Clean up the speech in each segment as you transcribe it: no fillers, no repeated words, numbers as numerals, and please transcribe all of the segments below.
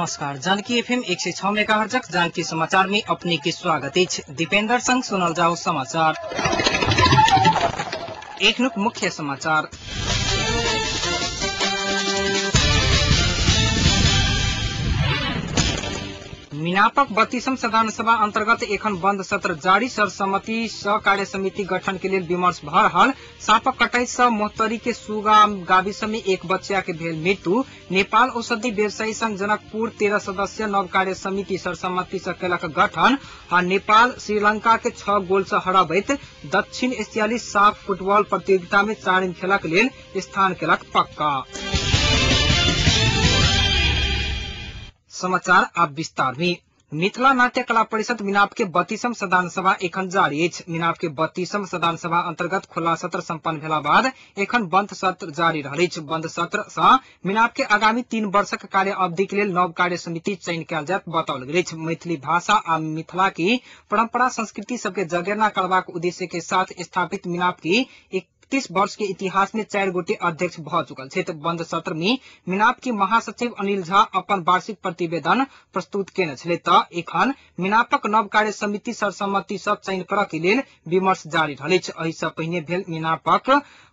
नमस्कार, जानकी एफएम 106 मेगाहर्जक जानकी समाचार में अपने के स्वागत अछि। दीपेंद्र संग सुनल जाओ समाचार। एखनुक मुख्य समाचार। मिनापक 32म संविधान सभा अंतर्गत एखन बंद सत्र जारी। सर्वसम्मति स कार्य समिति गठन के लेल विमर्श भ रहल। साँपक कटाई स मोहतरी के सुगा गाविस में एक बच्चा के भेल मृत्यु। नेपाल औषधि व्यवसायी संघ जनकपुर 13 सदस्य नव कार्य समिति सर्वसम्मति स केलक गठन। आ नेपाल श्रीलंका के 6 गोल स हराबैत दक्षिण एशियाली साफ फुटबॉल प्रतियोगिता में चारिम खेलक लेल स्थान केलक पक्का। समाचार आप विस्तार में। मिथिला नाट्य कला परिषद मिनाप के 32म संविधान सभा एखन जारी अछि। मिनाप के 32म संविधान सभा अंतर्गत खुला सत्र संपन्न भेला बाद एखन बंद सत्र जारी रहल अछि। बंद सत्र स मिनाप के आगामी 3 वर्षक कार्य अवधि के लेल नव कार्य समिति चयन कयल जायत बताओल गेल अछि। मैथिली भाषा आ मिथिला की परंपरा संस्कृति सबके जगेरना करबाक उद्देश्य के साथ स्थापित मिनाप की 31 वर्ष के इतिहास में 4 गोटे अध्यक्ष भ चुकल छथि। बंद सत्र में मिनाप के महासचिव अनिल झा अपन वार्षिक प्रतिवेदन प्रस्तुत केने छलै त एखन मिनापक नव कार्य समिति सर्वसम्मति स चयन करऽ के लेल विमर्श जारी रहल अछि। एहि स पहिने भेल मिनापक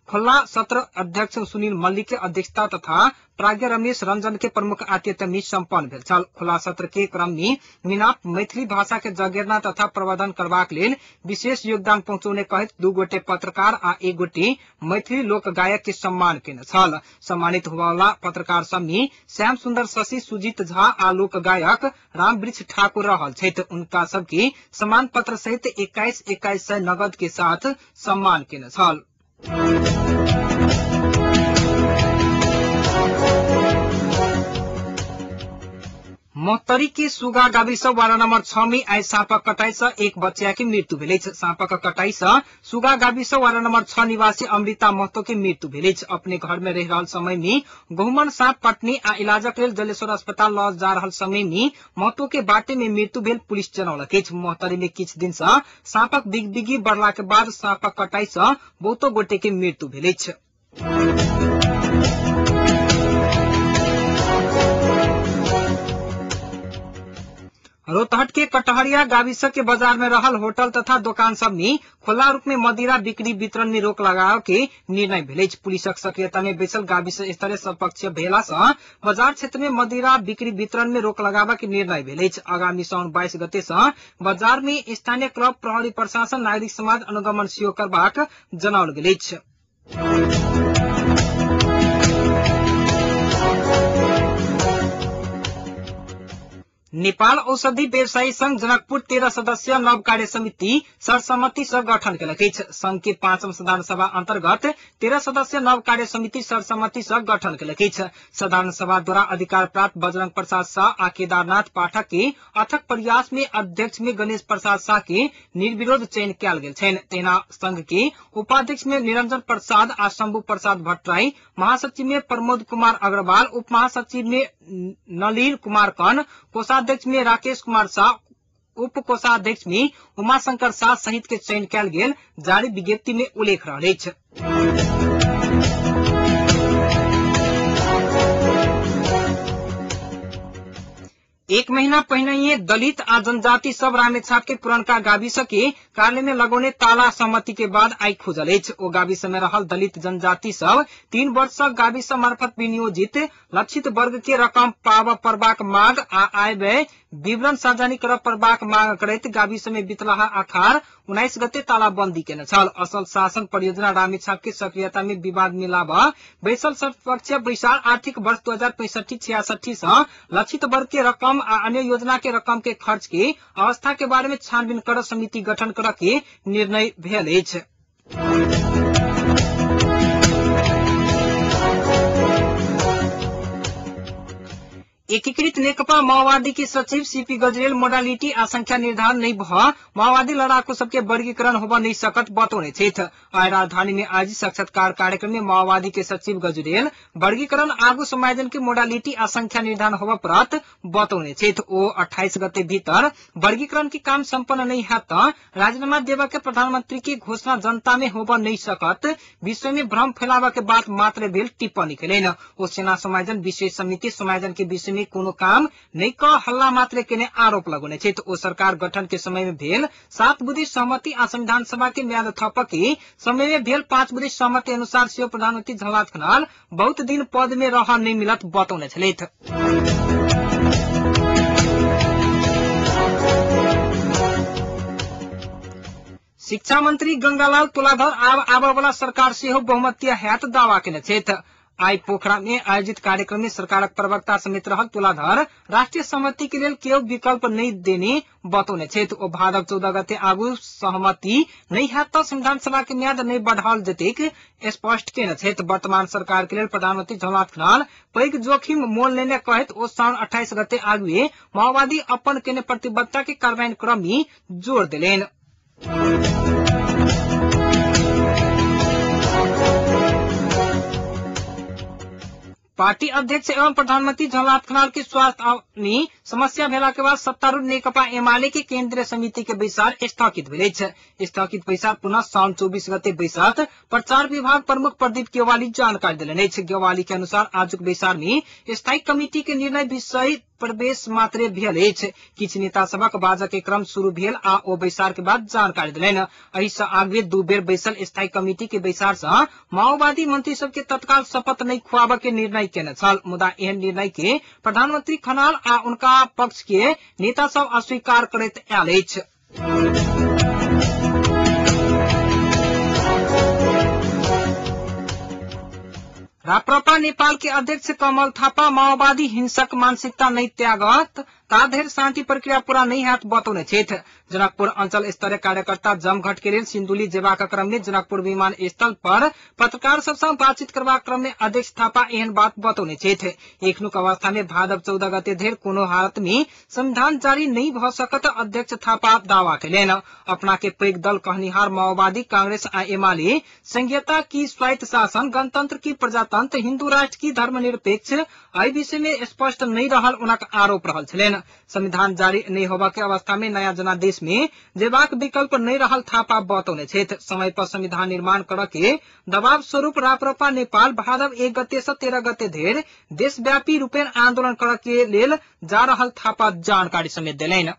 खुला सत्र अध्यक्ष सुनील मल्लिक के अध्यक्षता तथा प्राज्ञ रमेश रंजन के प्रमुख आतिथ्य में सम्पन्न भेल छल। खुला सत्र के क्रम में मिनाप मैथिली भाषा के जगेरना तथा प्रवर्धन करबाक लेल विशेष योगदान पहुंचौने कहैत 2 गोटे पत्रकार आ 1 गोटे मैथिली लोक गायक के सम्मान केने छल। सम्मानित होबयवला पत्रकार सब में श्याम सुंदर शशि, सुजीत झा आ लोक गायक रामवृक्ष ठाकुर रहल छथि। उनका सबके सम्मान पत्र सहित 21-21 नगद के साथ सम्मान केने छल। मोहतरी के सुगा गाविस वार्ड नंबर 6 में आइ साँपक कटाई स एक बच्चा के मृत्यु भेल अछि। साँपक कटाई स सुगा गाविस वार्ड नंबर 6 निवासी अमृता महतो के मृत्यु भेल अछि। अपने घर में रहि रहल समय में गहुमन साँप कटने आ इलाजक लेल जलेश्वर अस्पताल ल जा रहल समय में महतो के बाटे में मृत्यु भेल पुलिस जनौलक अछि। मोहतरी में किछु दिन स साँपक बिगबिगी बढ़ला के बाद साँपक कटाई स बहुतो गोटे के मृत्यु भेल अछि। रोहतहट के कटहरिया गाविस के बाजार में रहल होटल तथा दुकान सब में खुला रूप में मदिरा बिक्री वितरण में रोक लगाव के निर्णय भेल अछि। पुलिसक सक्रियता में बैसल गाविस स्तरीय सपक्ष भेला स बाजार क्षेत्र में मदिरा बिक्री वितरण में रोक लगाव के निर्णय भेल अछि। आगामी साउन 22 गते स बाजार में स्थानीय क्लब, प्रहरी प्रशासन, नागरिक समाज अनुगमन सेहो करबाक जनाओल गेल अछि। नेपाल औषधि व्यवसायी संघ जनकपुर 13 सदस्य नव कार्य समिति सर्वसम्मति स गठन केलक अछि। संघ के 5म संविधान सभा अंतर्गत 13 सदस्य नव कार्य समिति सर्वसम्मति स गठन केलक अछि। साधारण सभा द्वारा अधिकार प्राप्त बजरंग प्रसाद शाह आ केदारनाथ पाठक के अथक प्रयास में अध्यक्ष में गणेश प्रसाद शाह के निर्विरोध चयन कयल गेल छनि। तहिना संघ के उपाध्यक्ष में निरंजन प्रसाद आ शंभू प्रसाद भट्टराई, महासचिव में प्रमोद कुमार अग्रवाल, उप महासचिव में नलीन कुमार कर्ण, कोषाध्यक्ष में राकेश कुमार शाह, उप कोषाध्यक्ष में उमाशंकर शाह सहित के चयन कयल गेल जारी विज्ञप्ति में उल्लेख रहल अछि। एक महीना पहिने दलित आ जनजाति सब रामेछाप के पुरनका गाविस के कार्यालय में लगौने ताला सहमति के बाद आइ खुजल अछि। ओ गाविस में रहल दलित जनजाति सब 3 वर्ष स गाविस मार्फत विनियोजित लक्षित वर्ग के रकम पाब पड़बाक मांग आ आय व्यय विवरण सार्वजनिक करब पड़बाक मांग करैत गाविस में बितलाहा अखार 19 गते तालाबंदी केने छल। असल शासन परियोजना रामेछाप के सक्रियता में विवाद मिलाब बैसल सर्वपक्षीय बैसार आर्थिक वर्ष 2065-66 स लक्षित वर्ग के रकम आ अन्य योजना के रकम के खर्च के अवस्था के बारे में छानबीन कर समिति गठन कर के निर्णय भेल अछि। एकीकृत नेकपा माओवादी के सचिव सीपी गजरेल मोडालिटी आ संख्या निर्धारण नहीं भ माओवादी लड़ाकू सबके वर्गीकरण होब नहीं सकत बतौने छथि। आइ राजधानी में आयोजित साक्षात्कार कार्यक्रम में माओवादी के सचिव गजरेल वर्गीकरण आगू समायोजन के मोडालिटी आ संख्या निर्धारण होब पड़त बतौने छथि। ओ 28 गते भीतर वर्गीकरण के काम सम्पन्न नहीं हैत त राजीनामा देबऽ के प्रधानमंत्री के घोषणा जनता में होब नहीं सकत विषय में भ्रम फैलाबऽ के बात मात्र भेल टिप्पणी केलनि। ओ सेना समायोजन विशेष समिति समायोजन के विषय में में कोनो काम नहीं क हल्ला मात्रे केने आरोप लगौने छथि। ओ सरकार गठन के समय में भेल 7 बुँदे सहमति आ संविधान सभा के म्याद थपक के समय में भेल 5 बुँदे सहमति अनुसार सेहो प्रधानमंत्री झलनाथ खनाल बहुत दिन पद में रह नहीं मिलत बतौने छलथि। शिक्षा मंत्री गंगालाल तुलाधर आब आबय वाला सरकार सेहो बहुमतीय हैत दावा केने छथि। आई पोखरा में आयोजित कार्यक्रम में सरकारक प्रवक्ता समेत रहल तुलाधर राष्ट्रीय सहमति के लेल केओ विकल्प नहीं देने बतौने छथि। ओ भादव 14 गते आगू सहमति नहीं हैत त संविधान सभा के म्याद नहीं बढ़ाओल जेतैक स्पष्ट केने छथि। वर्तमान सरकार के लेल प्रधानमंत्री झलनाथ खनाल पैघ जोखिम मोल लेने कहैत ओ साउन 28 गते आगुए माओवादी अपन केने प्रतिबद्धता के कार्यान्वयन क्रम में जोर देलनि। पार्टी अध्यक्ष एवं प्रधानमंत्री झलनाथ खनाल के स्वास्थ्य में समस्या भेला के बाद सत्तारूढ़ नेकपा एमाले के केंद्रीय समिति के बैसार स्थगित भेल अछि। स्थगित बैसार पुनः साउन 24 गते बैसत प्रचार विभाग प्रमुख प्रदीप गेवाली जानकारी देलनि अछि। गेवाली के अनुसार आजुक बैसार में स्थायी कमिटी के निर्णय विषय प्रवेश मात्रे भेल अछि। किछु नेता सभक बाजऽ के क्रम शुरू भेल आ ओ बैसार के बाद जानकारी देलनि। एहि सँ आगुए 2 बेर बैसल स्थायी कमिटी के बैसार सँ माओवादी मंत्री सबके तत्काल शपथ नहीं खुआबऽ के निर्णय केने छल। मुदा एहन निर्णय के प्रधानमंत्री खनाल आ उनका पक्ष के नेता सब अस्वीकार करैत आयल अछि। राप्रपा नेपाल के अध्यक्ष कमल थापा माओवादी हिंसक मानसिकता नहीं त्यागत ताधरि शांति प्रक्रिया पूरा नहीं हैत बतौने छथि। जनकपुर अंचल स्तरीय कार्यकर्ता जमघट के लेल सिंधुली जेबाक क्रम में जनकपुर विमानस्थल पर पत्रकार सब संग बातचीत करबाक क्रम में अध्यक्ष थापा एहन बात बतौने छथि। एखनुक अवस्था में भादव 14 गते धरि कोनो हालत में संविधान जारी नहीं भ सकत अध्यक्ष थापा दावा केलनि। अपना के पैघ दल कहनिहार माओवादी कांग्रेस आ एमाले संघीयता की स्वायत्त शासन, गणतंत्र की प्रजातंत्र, हिन्दू राष्ट्र की धर्मनिरपेक्ष एहि विषय में स्पष्ट नहीं रहल उनक आरोप रहल छलनि। संविधान जारी नहीं होबा के अवस्था में नया जनादेश में जेबाक विकल्प नहीं रहल थापा बतौने छथि। समय पर संविधान निर्माण कर के दबाव स्वरूप राप्रपा नेपाल भादव 1 गते से 13 गते धरि देशव्यापी रूपेण आंदोलन कर के लेल जा रहल थापा जानकारी समेत देलनि।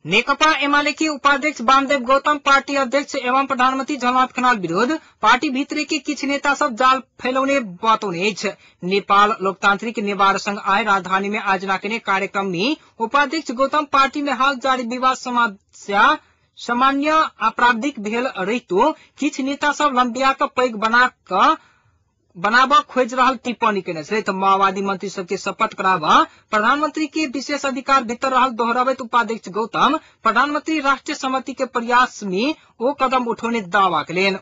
नेकपा एमाले के उपाध्यक्ष वामदेव गौतम पार्टी अध्यक्ष एवं प्रधानमंत्री झलनाथ खनाल विरोध पार्टी भीतरे के किछु नेता सब जाल फैलौने बतौने अछि। नेपाल लोकतांत्रिक नेवार संघ आइ राजधानी में आयोजना केने कार्यक्रम में उपाध्यक्ष गौतम पार्टी में हाल जारी विवाद समस्या सामान्य आपराधिक भेल रहितो किछु नेता सब लंबिया क पैघ बना क बनाब खोज रहल टिप्पणी केने छलथि। माओवादी मंत्री सबके शपथ कराब प्रधानमंत्री के विशेष अधिकार भीतर रहल दोहराबैत उपाध्यक्ष गौतम प्रधानमंत्री राष्ट्रीय सहमति के प्रयास में ओ कदम उठौने दावा केलनि।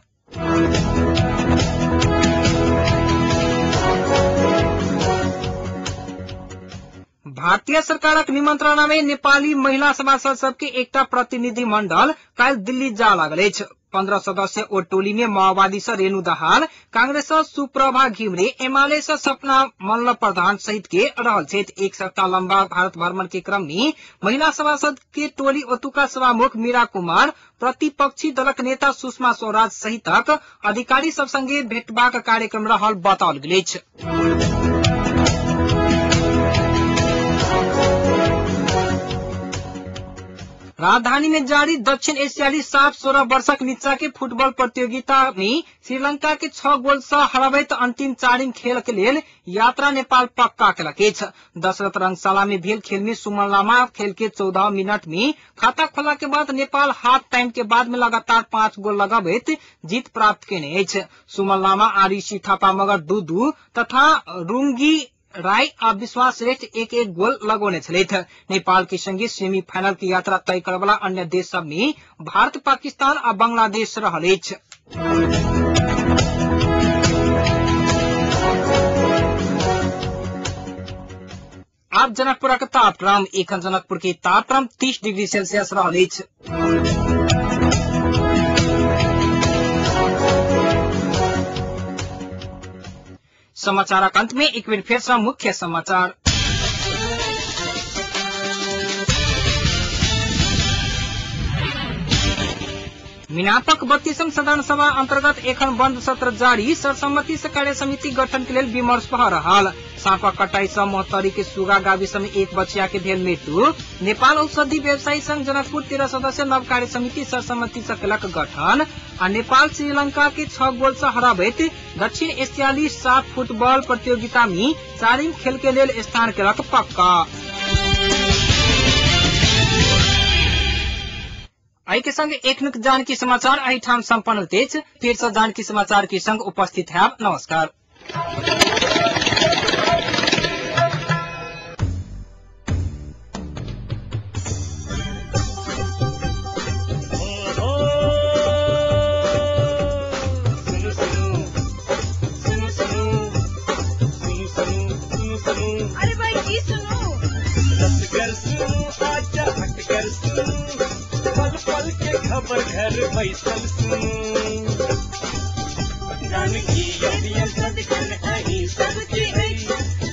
भारतीय सरकारक निमंत्रणा में नेपाली महिला सभासद सबके एकटा प्रतिनिधि मंडल काल्हि दिल्ली जा लागल अछि। 15 सदस्य ओ टोली में माओवादी से रेणु दाहाल, कांग्रेस से सुप्रभा घिमरे, एमाले से सपना मल्ल प्रधान सहित के रहल छथि। एक सप्ताह लंबा भारत भ्रमण के क्रम में महिला सभासद के टोली ओतुका सभामुख मीरा कुमार, प्रतिपक्षी दलक नेता सुषमा स्वराज सहितक अधिकारी सब संगे भेटबाक कार्यक्रम रहल बताओल गेल अछि। राजधानी में जारी दक्षिण एशियाली साफ 16 वर्षक नीचा के फुटबॉल प्रतियोगिता में श्रीलंका के 6 गोल से हराबैत अंतिम 4 खेल के लेल यात्रा नेपाल पक्का केलक अछि। दशरथ रंगशाला में भेल खेल में सुमन लामा खेल के 14 मिनट में खाता खोला के बाद नेपाल हाफ टाइम के बाद में लगातार 5 गोल लगाबैत जीत प्राप्त केने अछि। सुमन लामा आ ऋषि थापा मगर 2-2 तथा रुंगी राय आ विश्वास श्रेष्ठ 1-1 गोल लगौने छलथि। नेपाल के संगे सेमीफाइनल के यात्रा तय करवला अन्य देश सब में भारत, पाकिस्तान आ बांग्लादेश रहल अछि। आब जनकपुरक तापक्रम। एखन जनकपुर के तापक्रम 30 डिग्री सेल्सियस रहल अछि। समाचारक अंत में एक बेर फेर सँ मुख्य समाचार। मिनापक 32म साधारण सभा अंतर्गत एखन बंद सत्र जारी। सर्वसम्मति से कार्य समिति गठन के लेल विमर्श भ रहल। साँपक कटाई से महोत्तरी के सुगा गाविस में एक बच्चिया के भेल मृत्यु। नेपाल औषधि व्यवसायी संघ जनकपुर 13 सदस्य नव कार्य समिति सर्वसम्मति से केलक गठन। आ नेपाल श्रीलंका के 6 गोल से हराबैत दक्षिण एशियाली साफ फुटबॉल प्रतियोगिता में चारिम खेल के लेल स्थान केलक पक्का। एहि के संग एखनुक जानकी समाचार एहिठाम सम्पन्न होइत अछि। फिर से जानकी समाचार के संग उपस्थित हैब। नमस्कार। अरे भाई की सुनू, पल के खबर घर बैसल सुनू, जानकी अभियन सदखन अही सबके अछि,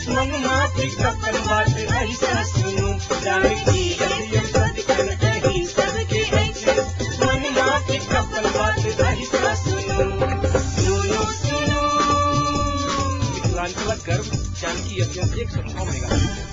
मन माफी अपन बात ऐसा सुनू, जानकी अभियन सदखन अही सबके अछि, मन माफी अपन बात ऐसा सुनू, सुनू सुनू। मिथिलांचलक गर्व जानकी अभियन 106 मेगा।